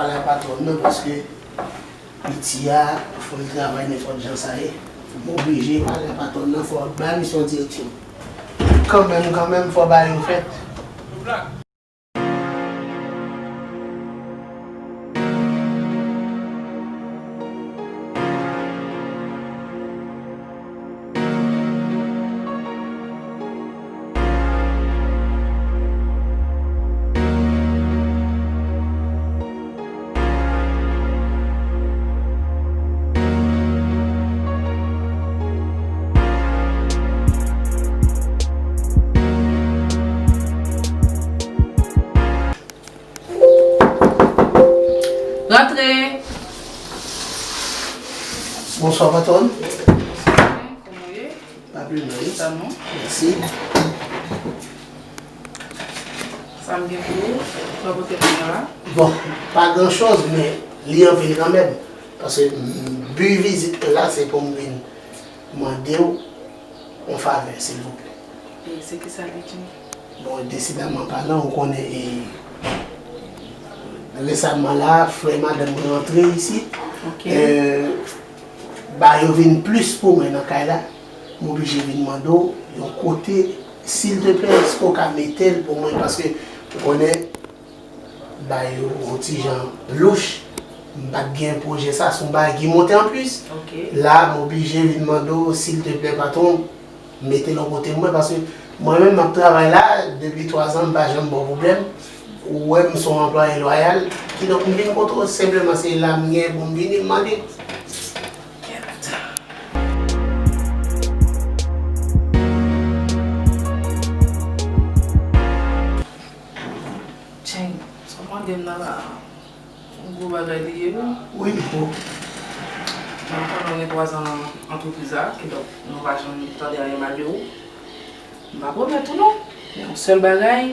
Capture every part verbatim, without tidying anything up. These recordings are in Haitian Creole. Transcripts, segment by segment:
Pale a patwòn nan, paske piti a, fò l travay nenpòt jan sa ye. M oblije pale a patwòn nan, fò l ba misye yon direksyon. Kanmenm, kanmenm, fò bagay yo fèt. Rantre. Bonswa, patwòn. Kòman w ye? Pa pi mal, wi. Sa non? Mèsi. Sa m gen pou ou? Sa w pote pou mwen la? Bon, pa gran choz, men li anpil kanmenm. Paske, mm, bi vizit mwen la, se pou m vin mande w yon favè, silvouplè. E se ki sa li, Jim? Bon, desidaman palan, ou konnen, e, resaman la, frè madanm mwen rantre isit. Ok. E, bagay yo vin plis pou mwen nan kay la. M oblije vin mande w yon kote, silteplè, èske w ka mete l pou mwen? Paske, ou konnen, bay yo yon ti jan louch. M pa t gen pwojè sa, se yon bagay ki monte anplis. Ok. La, m oblije vin mande w, silteplè, patwon, mete l yon kote mwen, paske mwen menm, m ap travay la, depi twa zan, m pa janm ba w pwoblèm. Ou wè m se yon anplwaye lwayal. Kidonk, m vin kote w, senpleman, se la m gen pou m vini, m mande. Cheng, sa w mande m nan la a, yon gwo bagay li ye, wi. Wi, li gwo. Mwen konnen w gen twa zan nan antrepriz la, kidonk nou pa janm tande anyen mal de ou. M pa pwomèt ou non, men yon sèl bagay,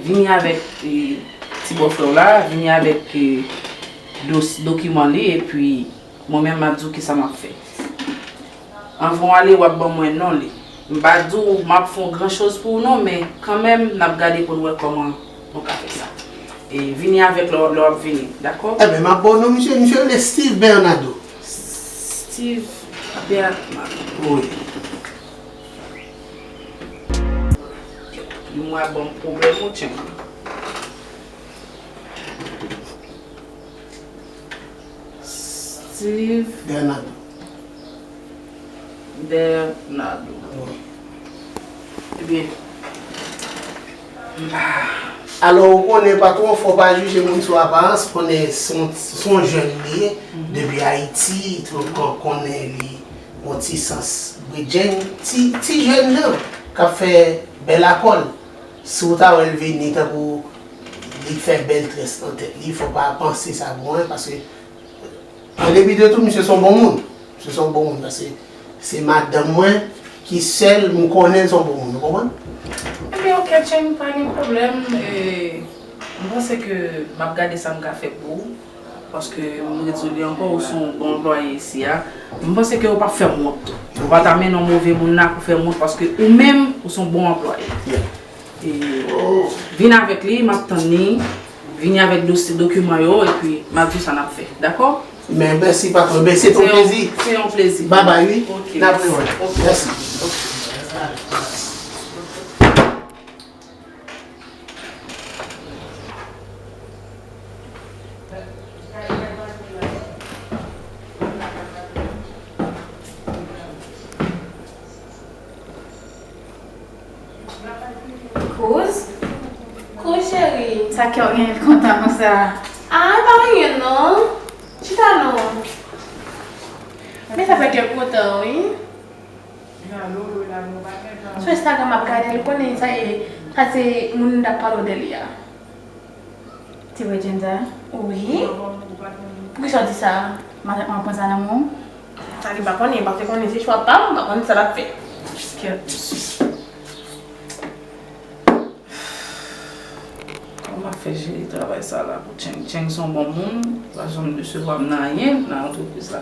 vini avèk, e, ti bòfrè w la, vini avèk, e, dos-, dokiman li, epi mwen menm, m ap di w kisa m ap fè. Anvan w ale, w ap ban mwen non li. M pa di w m ap fè yon gran choz pou ou non, men kanmenm, n ap gade pou n wè kòman nou ka fè sa. E vini avèk lè, lè w ap vini, dakò? Enben, m ap ba w non misye. Misye rele Steve Bernardo. Steve Bernardo. Wi. Li mwen ap ban m pwoblèm, ou tchèk. Steve Bernardo. Bernardo. Wi. Ebyen, m pa. Alò, ou konnen, patwon, fò w pa jije moun sou aparans, konnen se yon, se yon jèn li ye, depi Ayiti, tout moun konnen li, yon ti sans bredjenn, ti, ti jèn jan, k ap fè bèl akò l. Si w ta wè l vini, tankou li fè bèl très nan tèt li, fò w pa panse sa pou mwen, paske, an depi de tou, misye se yon bon moun. Misye se yon bon moun, paske se madanm mwen ki sèl m konnen l se yon bon moun, ou konprann? Ebyen, ok, Cheng, pa gen pwoblèm. E, m panse ke m ap gade sa m ka fè pou ou. Paske m ret sou li ankò, ou se yon bon anplwaye isi a. M panse ke ou p ap fè m wont. Ou pa ta mennen yon move moun la pou fè m wont, paske ou menm, ou se yon bon anplwaye. Yeah. E, vin avèk li, m ap tann li. Vini avèk dosye, dokiman yo, epi m ap di w sa n ap fè. Dakò? Men mèsi, patwon. Men se yon plezi. Se yon plezi. Babay, wi. Ok. N ap rewè. Ok. Mèsi. Ok. Kouz? Kouz cheri. Sa kè w gen kontan konsa? Ah, pa anyen non. Chita non. Men sa fè kè w kontan wi. Sou Instagram m ap gade l, ou konnen sa e, sa se moun m t ap pale w de li a. Ti Bredjenn sa? Wi. Poukisa w di sa? M ap pran sa nan men w? Sa li pa konnen, paske konnen se chwa pa m, m pa konn sa l ap fè. Kèt. Kòman m ap fè jere travay sa la pou Cheng? Cheng se yon bon moun, li pa janm desevwa m nan anyen nan antrepriz la.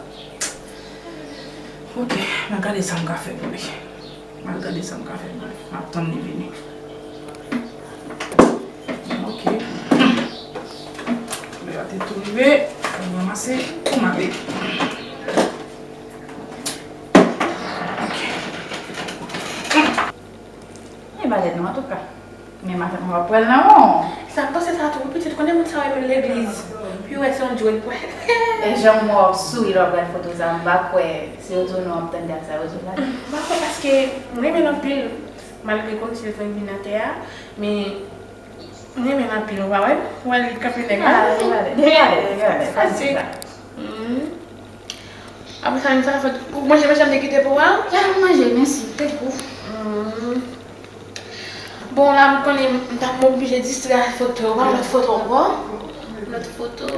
Ok, m ap gade sa m ka fè pou li. M ap gade sa m ka fè pou li. M ap tann li vini. Ok. M Tou rive, mwen ranmase pou m ale. Ok. E balèt non, antouka. Men matant mwen p ap pran l nan men w. Sa, panse sa tou, wi, pitit, konnen moun sa yo menm legliz. Pou yo wè se yon djòl pou. E jan m wè w ap souri lè w ap gade foto sa, m pa kwè se yo di w non w ap tande ak sa yo di w la. M pa kwè paske m renmen l anpil. Malgre kòmsi l fenk vin atè a, men m renmen l anpil, ou pa wè? Ou wè l kanpe nèg la? Gade, gade, gade, gade, gade, gade. Apre sa, sa fè ou manje, manje m te kite pou ou a? Ya, m manje, mèsi, te gou. Mm. Bon, la, m konnen m ta oblije distrè ak foto. Ou pa lòt foto ankò? Lòt foto.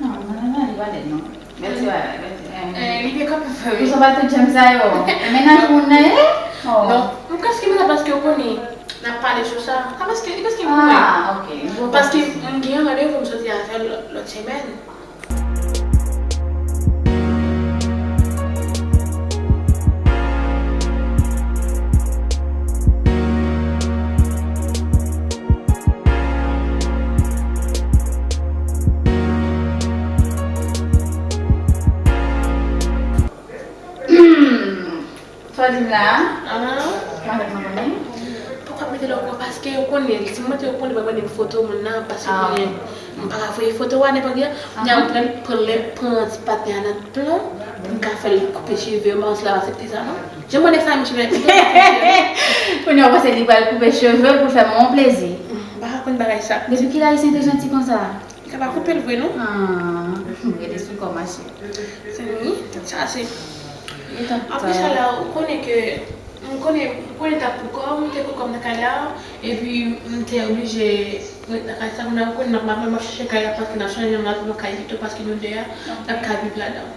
Non, non, non, non, li pa dèd, non. Bèl ti bagay, bèl ti, eh, eh, li byen kanpe fè, wi. Ou sot ba tout jan sa yo. E mennaj moun nan ye? Oh. Non, m prèske menm paske ou konnen, n ap pale sou sa. A, paske, paske m konnen. Ah, ok. Paske m gen yon randevou m soti avè l lòt, lòt semèn. Hmm. Sa w di m la a? Ahan. Matant mwen konnen? Poko ap mete l okouran paske yo konnen, si m montre yo konnen, yo pral mande m foto moun nan paske yo konnen m pa ka voye foto a nenpòt ki jan. Kounye a m pran, pran, pran ti patnè a nan plan pou m ka fè l koupe cheve yo, m pa panse l ap aksepte sa non. Jan mwen nèg sa menm cheve. Kounye a w panse li pral koupe cheve l pou l fè mwen yon plezi? M pa ka konn bagay sa. Depi kilè Ayisyen te janti konsa? Li ka pa koupe l vre non. Ah, rete sou kò mache. Zanmi, tout sa se. Apre sa la, ou konnen ke, m konnen, m konnen t ap pou kò m, m te pou kò m nan kay la, epi m te oblije ret nan kay sa, kounye a ou konnen m ap, m ap, m ap chèche kay la paske n ap chanje, n al pran kay pito paske nou de a, n ap ka viv ladan.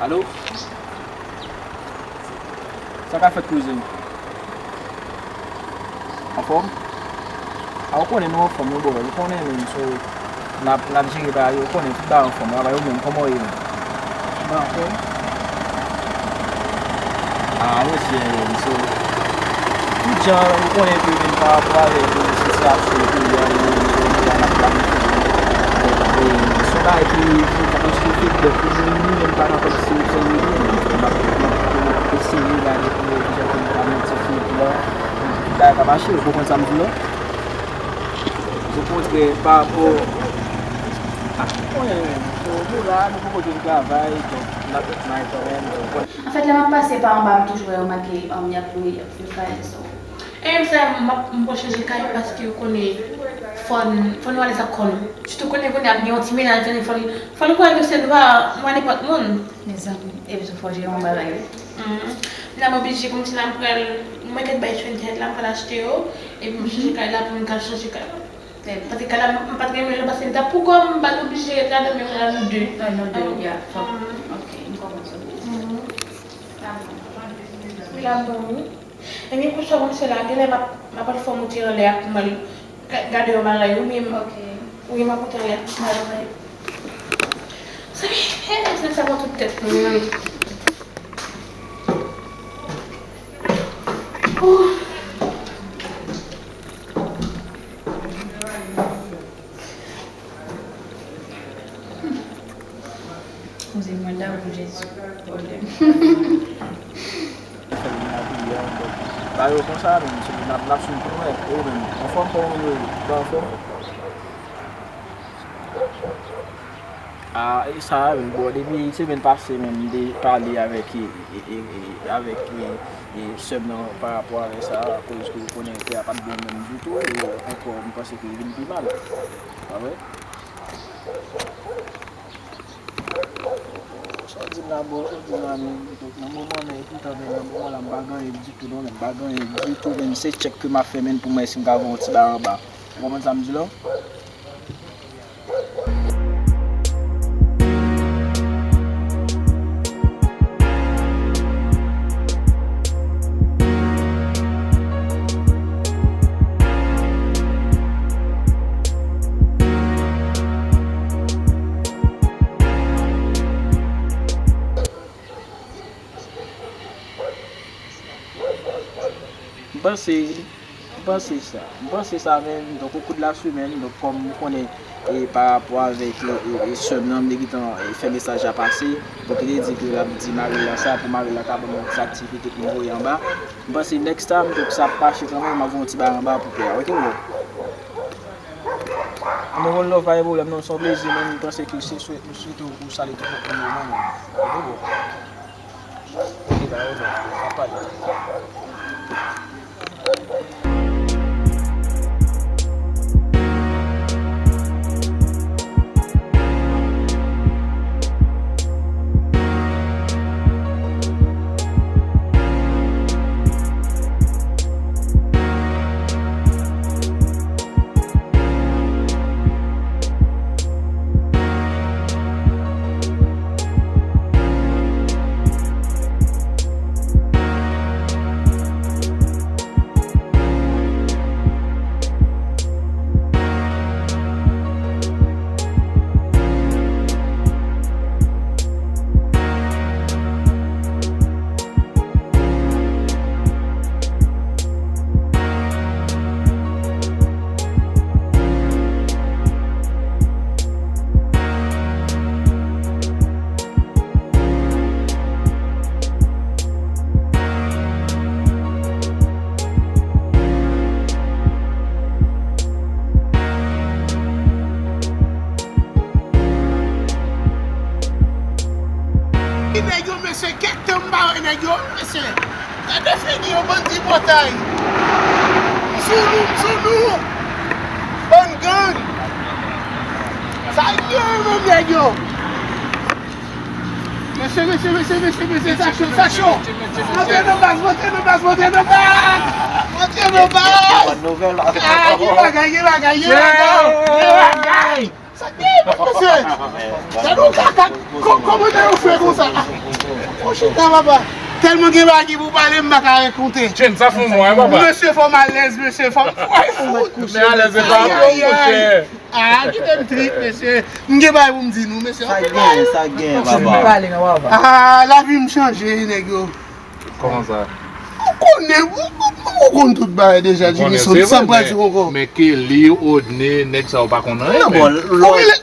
Alo? Sa k ap fèt, kouzin? Anfòm? A, ou konnen nou anfòm, wi, bro. Ou konnen menm, so, n ap, n ap jere bagay yo, ou konnen tout bagay anfòm. Travay ou menm, kòman w ye menm? Ou anfòm? A, mesye, so, tout jan, ou konnen ke menm pa rapò avèk sitiyasyon peyi a, nou, nou, nou, n ap planifye. Donk, e, se yon bagay ki, ki, ki, ki fèt, donk, nou, nou menm pa nan kòmsi se yon ide, men n ap, n ap, n ap eseye gade pou nou, ki jan pou nou ka modifye plan, pou bagay ka mache, ou konprann sa m di w la? Okontrè, pa rapò ak mwen menm, so, nou la, nou poko jwenn travay, donk, n ap ret may kanmenm, ou konprann? Anfèt, lè m ap pase pa anba, m toujou wè yo make, um, y ap lwe, y ap fè kay, so. E menm sa, m ap, m pral chanje kay paske ou konnen, fò n, fò nou alèz ak kò nou. Sitou konnen, konnen ap gen yon ti mennaj, konnen fò l, fò l kwè ke se dwa, dwa nenpòt moun. Mezanmi, epi tou fò jere yon bagay, wi. Mhm. La, m oblije, kòmsi la, m pral, mwen kèt bay twenty la, m pral achte yo, epi m chanje kay la pou m ka chanje kay la. Paske kay la, m pa t renmen l, paske m t ap pou kò m, m pa t oblije ret ladan, men la nou de. Wè, nou de, ya, fò. Mhm. Ok, m konprann sa w vle di. Mhm. Sa bon. Wi, la bon, wi. Men gen kou sa, bon, se la, genlè m ap, m ap al fè yon moute anlè a pou m al ga-, gade yon bagay, wi, men. Ok. Wi, m ap moute anlè a. Bye bye. Sa, sa, sa pran tout tèt mwen. Koze mwen dabou, Jezi. Pwoblèm. Fè vin nan peyi a, donk, bagay yo konsa menm, se n ap, n ap swiv pou nou wè, e ou menm, anfòm kòman ou ye, ou pa anfòm? A, e sa a menm, bon, depi semèn pase menm, m te pale avèk, e, e, e, e, avèk, e, e, sè m nan pa rapò avèk sa, akoz ke ou konnen tè a pa t bon menm ditou, e ankò, m panse ke li vin pi mal. Pa vre? Sa w di m la, bon, ou di m la, men, nan moman, men, epoutan, men, nan moman la, m pa gen anyen ditou, non, men, m pa gen anyen ditou, men, se tchèk ke m ap fè, men, pou m wè si m ka voye yon ti bagay anba. Ou konprann sa m di la? M panse, M panse sa. M panse sa, men, donk, au cours de la semaine, donk, kòm m konnen, e, pa rapò avèk, e, e, e, sè m nan, m te gentan, e, fè mesaj la pase, donk, li te di ke l ap di Maril la sa, pou Maril la ka ban m yon ti aktivite pou m voye anba. M panse next time, donk, sa ap mache kanmenm, m ap voye yon ti bagay anba pou pè a, oke, bro? Anmwe, one love, pa gen pwoblèm, non, se yon plezi, men, m panse ke se swè, m swete w pou w sale tout moun pou mwen, men, oke, bro? Nèg yo, mesye, kèk tan m pa wè nèg yo, mesye. Gade figi yo, bandi bòtay. M sou nou, m sou nou. Bann gang. Sa k gen menm nèg yo? Mesye, mesye, mesye, mesye, mesye, sa cho, sa cho. Monte nan baz, monte nan baz, monte nan baz. Monte nan baz. Bòn nouvèl. Ah, gen bagay, gen bagay, gen bagay, gen bagay. Sa k gen, mesye? Gade yon kaka, kò-, kòmantè yo fè konsa. Fò chita, papa. Tèlman gen bagay pou pale, m pa ka rakonte. Chen, sa fè yon mwa, wi, papa. Mesye, fò m alèz, mesye, fò m, fò m fout. Men alèz, se pa bon, monchè. Ah, kite m trip, mesye. M gen bagay pou m di nou, mesye. Sa gen, sa gen, papa. Pale non, papa. Ah, lavi m chanje, nèg yo. Kòman sa? Ou konnen, ou, ou, ou konn tout bagay deja, Jimison, sa m pral di w ankò. Men Kelly, Odne, nèg sa yo pa konn anyen, men. Ou genlè,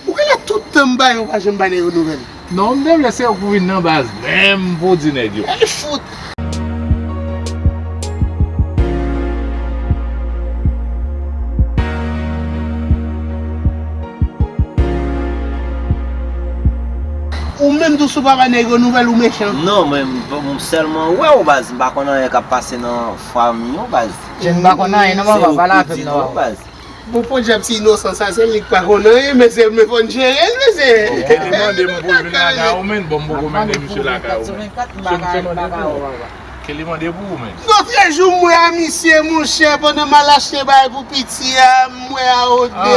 ou genlè tout tan m ba yo, pa janm ba nèg yo nouvèl. Non, m te vle se ou pou vin nan baz menm pou di nèg yo. Ay, fout. Ou menm tou, si w pa ba nèg yo nouvèl, ou mechan. Non, men m, m sèlman wè w, baz. M pa konn anyen k ap pase nan fanmi w, baz. Chen, m pa konn anyen non, papa, pale avè m non, papa. Bon, podyab ti inosan sa, se li k pa konn anyen, mesye, men fò n jere l, mesye. Bon, Kelly mande m pou l vin lakay ou, men bon, m poko mennen misye lakay ou, men. Kelly mande pou ou, men. Lòt jou m wè a misye, monchè, pandan m al achte bagay pou piti a, m wè a Odne. Ah,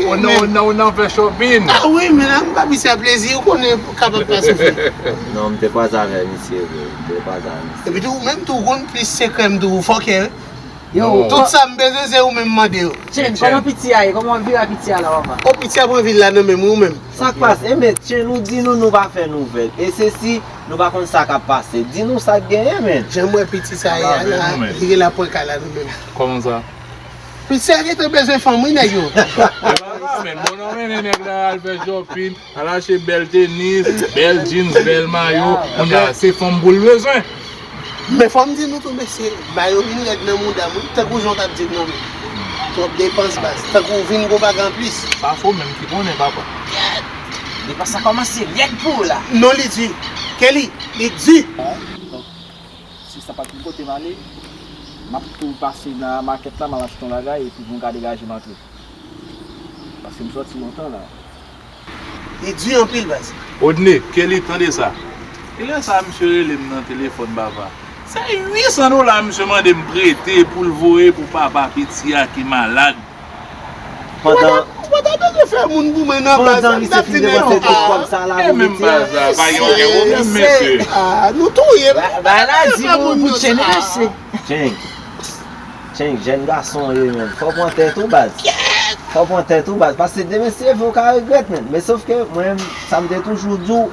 ou nan, ou nan, ou nan fè shopping. Ah wi, men m ba misye a plezi, ou konnen kapab pa soufri. Non, m te kwaze avè misye vre, m te kwaze avè misye. Epi tou, ou menm tou, ou konn plis sekrè m tou, ou fòkè, wi. Yo, tout sa m bezwen, se ou menm m mande yo. Chen, kòman piti a ye? Kòman w vire a piti a la, papa? O, piti a pran vil la nan men m, wi, ou menm. Sa k pase? Enben, Chen, nou di nou, nou pa fè nouvèl. E se si nou pa konn sa k ap pase. Di nou sa k genyen, men. Jan m wè piti sa ye a la, li rele apre kay la, nou menm. Kòman sa? Piti sa gentan bezwen fanm, wi, nèg yo. E pa sa, men. Bon, nou mennen nèg la al fè shopping. Al achte bèl tenis, bèl jeans, bèl mayo. Kounye a, se fanm pou l bezwen. Men fò m di nou tou, mesye, mayo vin rèd nan mouda m, wi. Tankou jan w t ap di m nan, men. Twòp depans, baz. Tankou w vin gon bagay anplis. Pa fo menm ki konnen, papa. Depans la kòmanse rèd pou ou la. Non, li di. Kelly, li di. Si sa pa t yon kote m ale, m ap tou pase nan makèt la, m al achte yon bagay, epi pou m ka degaje m antre. Paske m sòti lontan la. Li di anpil, baz. Odne, Kelly, tande sa. Kilè sa misye rele m nan telefòn, papa? Se uit san dola misye mande m prete pou l voye pou papa piti a ki malad. Pandan, ou pa ta bezwen fè moun pou mwen nan baz la, m t ap di nèg yo, ah, e menm baz la, pa gen okenn pwoblèm, mesye. Ah, nou touye m. Ba, ba la di pou, pou Chen, mesye. Chen. Chen, jèn gason w ye, menm. Fò w pran tèt ou, baz. Fò w pran tèt ou, baz. Paske demen, si se vre, ou ka regrèt, menm. Men sòf ke mwen, sa m te toujou di w,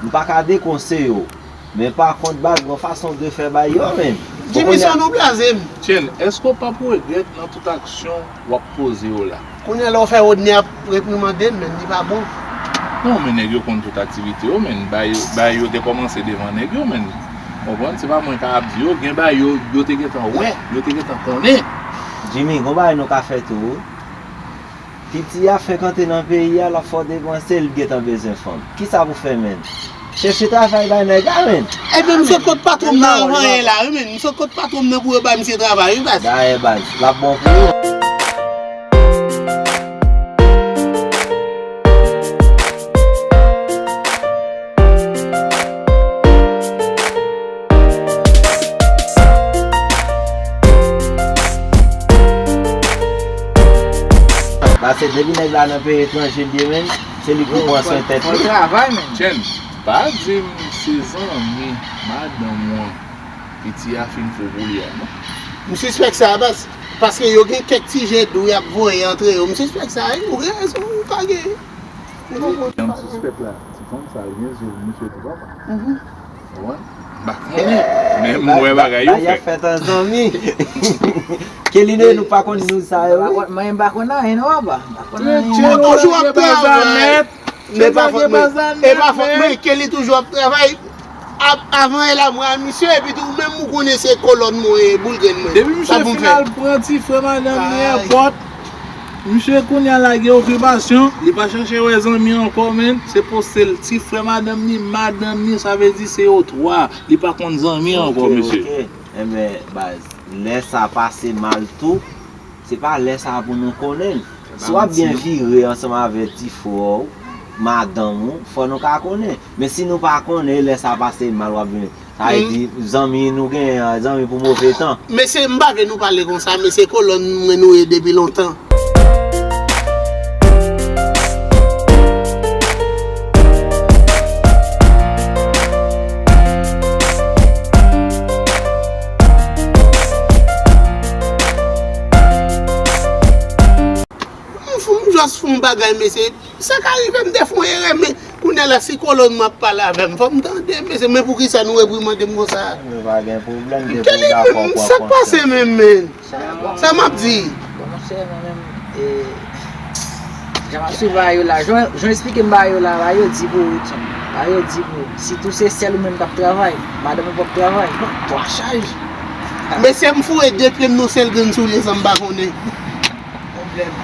m pa ka dekonseye w. Men pa kont, baz, gon fason de fè bagay yo, menm. Jimison, nou blaze m. Chen, èske w p ap regrèt nan tout aksyon w ap poze yo la? Kounye a la w fè Rodney ap reprimande m, men li pa bon. Non, men nèg yo konn tout aktivite yo, men bay, bay yo te kòmanse devan nèg yo, men. Konprann? Se pa mwen k ap di yo, gen bay yo, yo te gentan wè, yo te gentan konnen. Jimmy, gon bagay nou ka fè tou, wi. Piti a fenk antre nan peyi a, l ap fè w depanse, l gentan bezwen fanm. Kisa pou fè, menn? Chèche travay bay nèg la, menn. Ebyen, m sot kot patwon m nan avan yè la, wi, menn. M sot kot patwon m nan pou yo bay misye travay, wi, baz. Dayè, baz, l ap bon pou ou. Paske depi nèg la nan peyi etranje l ye, menn, se li ki pran swen tèt li. Fò l travay, menn. Chen, pa di m se zanmi madanm ou an piti a fin fou pou li a, non? M sispèk sa, baz, paske yo gen kèk ti je dou y ap voye antre yo. M sispèk sa, wi, ou gen rezon, ou ka gen. Jan m sispèk la, ti fanm sa, l gen zo misye tou, papa. Konprann? M pa konnen, men m wè bagay yo fèt. Bagay ap fèt an zanmi. Kelly, nou pa konn nou sa yo, wi. Mwen, m pa konn anyen, non, papa. M pa konn anyen. Ou toujou ap travay. Men pa fòt mwen. E pa fòt mwen, Kelly toujou ap travay. Ap, avan e la mwen a misye, epi tou ou menm ou konnen se kolòn mwen ye, boul grenn mwen. Depi misye fin al pran ti frè madanm li enpòt, misye kounye a lage okipasyon, li pa chache wè zanmi ankò, menn, se poste l, ti frè madanm ni, madanm ni, sa vle di se yo twa, li pa konn zanmi ankò, mesye. Ok, ok. Enben, baz, lè sa pase mal tou, se pa lè sa pou nou konnen l. Si w ap byen vire ansanm avèk ti frè w, madanm ou, fò nou ka konnen. Men si nou pa konnen, lè sa pase mal, w ap vin. Sa vle di, zanmi nou genyen an, zanmi pou move tan. Mesye, m pa vle nou pale konsa, mesye, kolòn mwen nou ye depi lontan. M fou, m jis fè yon bagay, mesye. Sa ka rive m te fè yon erè, men kounye a la, si kolòn mwen ap pale avè m, fò m tande, mesye, men poukisa nou reprimande m konsa? Nou pa gen pwoblèm, depi w dakò pou w ap konsantre. Sa k pase menm, men? Sa m ap di? Bon, monchè, mwen menm, e, jan m ap swiv bagay yo la, jan, jan w eksplike m bagay yo la, bagay yo di pou ou, Chen. Bagay yo di pou ou. Sitou se sèl ou menm k ap travay, madanm ou p ap travay. Bon, twa chaj. Mesye, m foure de pye m nan sèl grenn soulye sa m pa konnen. Pwoblèm.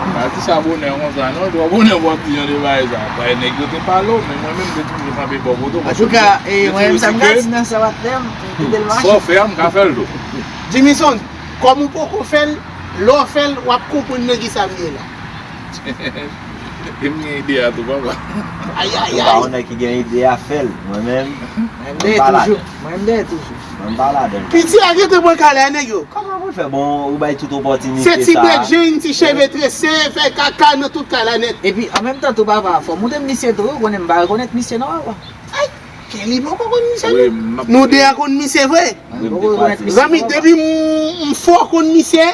Pa di sa bonè konsa non, twò bonè w ap di jan de bagay sa. Bagay nèg yo te pale w, men mwen menm m te toujou kanpe bò kote w. Antouka, e, mwen menm sa m ka di nan sa w ap fè m, m kite l mache. Sa w fè a, m ka fè l tou. Jimison, kòm ou poko fè l, lè w fè l, w ap konprann nan kisa m ye la. E m gen ide a tou, papa. Ay, ay, ay. Ou pa yon nèg ki gen ide a, fè l. Mwen menm, mwen menm dèyè toujou. Mwen menm dèyè toujou. Mwen pa ladan l. Piti a gentan pran kay la, nèg yo. Kòman pou l fè? Bon, ou bay tout opòtinite sa. Se ti brèt jeng, ti cheve trese, fè kaka nan tout kay la nèt. Epi, an menm tan tou, papa, fò w montre m misye tou, wi, ou konnen m pa rekonèt misye non, papa. Ay, Kelly poko konn misye non. Nou de a konn misye vre. Zanmi, depi m, m fò konn misye,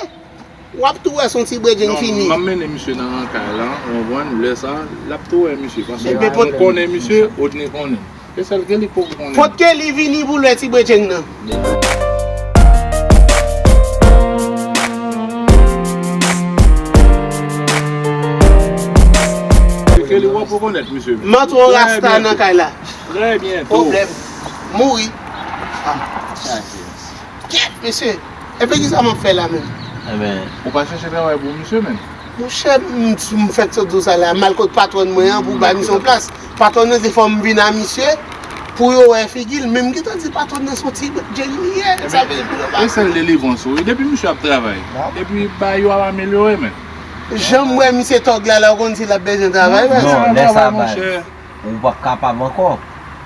w ap tou wè se yon ti brèt jeng fini. Non, m ap mennen misye nan kay la, ou konprann, lè sa, l ap tou wè misye, paske nou konnen misye, Odney konnen. E sèl Kelly k poko konnen. Fòk Kelly vini pou l wè ti brèt jeng nan. Kelly, w ap rekonèt misye. M antre yon rasta nan kay la. Trè byento. Pwoblèm. Mouri. Ah. Kèt, mesye. Epi kisa m ap fè la menm? Enben, ou pa chèche travay pou misye menm? Monchè, m, m fèk sot di w sa la, m al kot patwòn mwen an pou bay misye yon plas. Patwòn nan di fò m vin a misye pou yo wè figi l, men m gentan di patwòn nan se yon ti jeni li ye, sa vle di pou yo pa. E sèl delivrans ou, wi, depi misye ap travay. Epi bagay yo ap amelyore, men. Jan m wè misye tòg la, la, ou konn si l ap bezwen travay, men. Non, lè sa, baz. Ou p ap kapab ankò.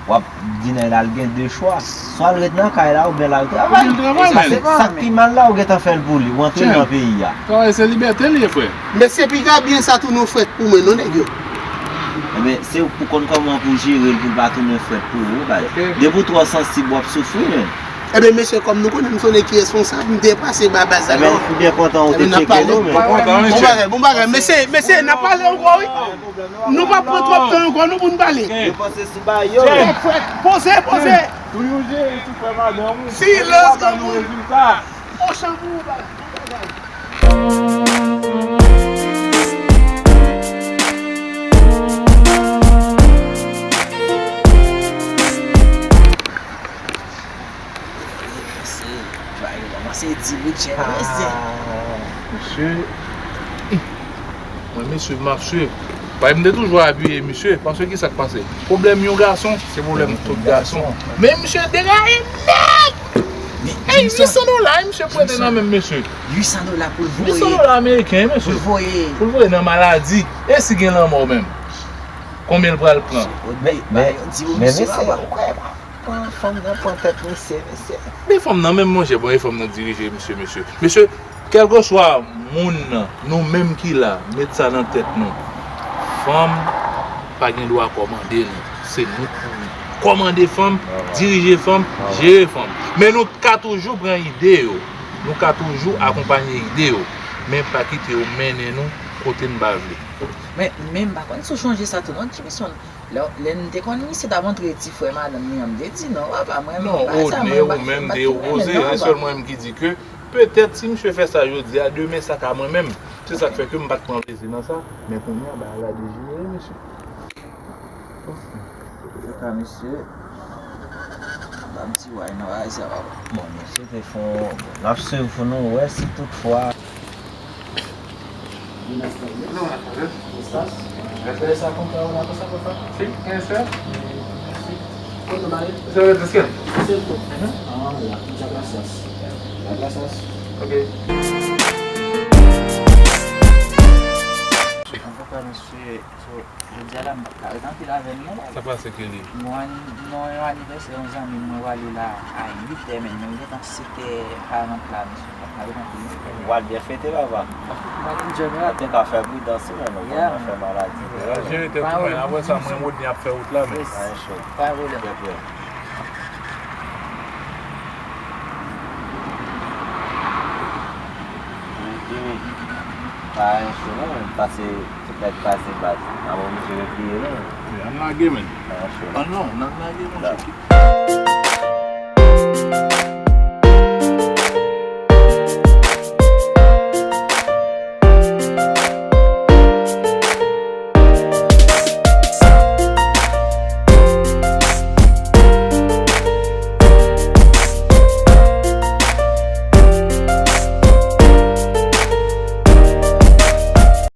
W ap di nèg la l gen de chwa. Swa l ret nan kay la oubyen l al travay. Paske sa k pi mal la, ou gentan fè l pou li. Ou antre l nan peyi a. Travay se libète l ye, frè. Men se piga byen sa tou nou frèt pou mwen, non, nèg yo. Enben, se ou k pou konn kòman pou jere l pou l pa tounen frèt pou ou, baz. Depi w twò sansib, w ap soufri, men. Enben, mesye, kòm nou konnen m se yon nèg ki responsab, m te pase ba baz la, non. Enben, m byen kontan ou te tcheke nou, men. Bon bagay, bon bagay. Mesye, mesye, n ap pale ankò, wi. Nou p ap pran twòp tan ankò, nou, pou n pale. Yo panse se ba yo. Frèt, frèt. Poze, poze. Toujou jere ti frè madanm ou. Silans, kanpou. Rezilta. On chan pou ou, bagay. Mesye, bagay yo kòmanse di wi, chè, mesye. Ah, mesye. Mwen, mesye, m ap swiv. Paske m te toujou apiye misye, paske ki sa k pase? Pwoblèm yon gason, se pwoblèm tout gason. Men misye degaje nèt! E uit san dola, misye prete nan men misye. Uit san dola pou l voye. Uit san dola ameriken, mesye. Pou l voye. Pou l voye nan maladi. E si gen lanmò menm? Konbyen l pral pran? Men, men, men mesye, ou kwè, pran fanm nan, pran tèt misye, mesye. Men fanm nan menm, monchè, bon, e fanm nan dirije misye, mesye. Mesye, kèlkeswa moun nan, nou menm ki la, met sa nan tèt nou. Fanm pa gen dwa kòmande nou. Se nou pou kòmande fanm, dirije fanm, jere fanm. Men nou ka toujou pran ide yo. Nou ka toujou akonpanye ide yo. Men pa kite yo mennen nou kote n pa vle. Men, men m pa konn si w chonje sa tou non, Jimison. Lè, lè n te konn misye t ap antre ti frè madanm li an, m te di non, papa, mwen, non, bagay sa, Odne, mwen, ou menm te opoze, se sèl mwen menm ki di ke petèt si misye fè sa jodi a, demen sa ka mwen menm. Se sa k fè ke m pa t pran plezi nan sa, men kounye a, bagay la dejenere, mesye. Antouka, mesye, ban m ti way nan bagay sa, papa. Bon, mesye te fon, n ap swiv pou nou wè si toutfwa. Buenas tardes. Hola, buenas tardes. ¿Cómo estás? ¿Me puedes comprar una cosa, por favor? Sí, ¿qué desea? Sí. ¿Cuánto vale? Eso es trescientos. ¿Trescientos? Ajá. Ah, ya. Muchas gracias. Muchas gracias. Ok. Antouka, mesye, so, jodi a la, m pa ka ret anpil avè nou non, papa. Sa pase, Kelly? Bon, anni-, non, yon anivèsè yon zanmi mwen, w ale la a uit è, men nou gentan sete karant la, mesye. Ou al byen fete, papa. Ou te ka fè pridans wi, men nou konn afè maladi. Jere tèt ou, men apre sa, mwen, Rodney ap fè wout la, men. Pa gen cho. Pa gen pwoblèm. Trè byen. Pa gen cho, non, men pase, tout nèg pase baz. N ap oblije repliye, non. Ann lage, men. Pa gen cho. Ann non, ann lage, monchè.